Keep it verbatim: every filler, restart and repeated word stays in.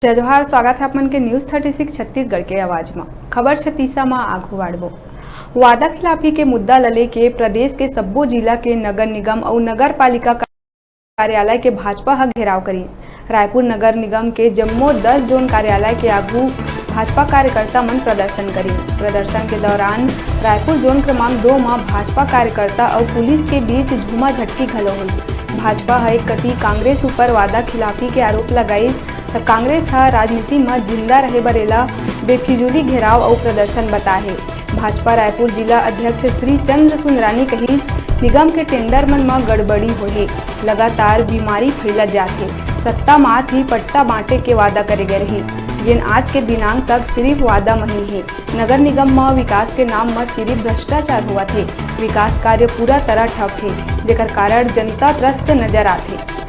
जय जोहार, स्वागत है आप मन के News thirty six छत्तीसगढ़ के आवाज म। खबर छत्तीसा म आगू बाढ़बो। वादा खिलाफी के मुद्दा ल लेके प्रदेश के सब्बो जिला के नगर निगम अउ नगर पालिका कार्यालय के भाजपा ह घेराव करिस। रायपुर नगर निगम के जम्मो दस जोन कार्यालय के आगू भाजपा कार्यकर्ता मन प्रदर्शन करिन। प्रदर्शन के दौरान रायपुर जोन क्रमांक दो म भाजपा कार्यकर्ता अउ पुलिस के बीच झूमा झटकी घलो होइस। भाजपा ह एक कति कांग्रेस ऊपर वादा खिलाफी के आरोप लगाइस, त कांग्रेस ह राजनीति म जिंदा रहे बर एला बेफिजूली घेराव अउ प्रदर्शन बताए हे। भाजपा रायपुर जिला अध्यक्ष श्री चंद्र सुंदरानी कहिस, निगम के टेंडर मन म गड़बड़ी होए हे, लगातार बीमारी फैलत जात हे। सत्ता म आत ही पट्टा बांटे के वादा करे गए रहिस, जेन आज के दिनांक तक सिर्फ वादा म ही हे। नगर निगम म विकास के नाम म सिर्फ भ्रष्टाचार होवत हे, विकास कार्य पूरा तरह ठप हे, जेकर कारण जनता त्रस्त नजर आत हे।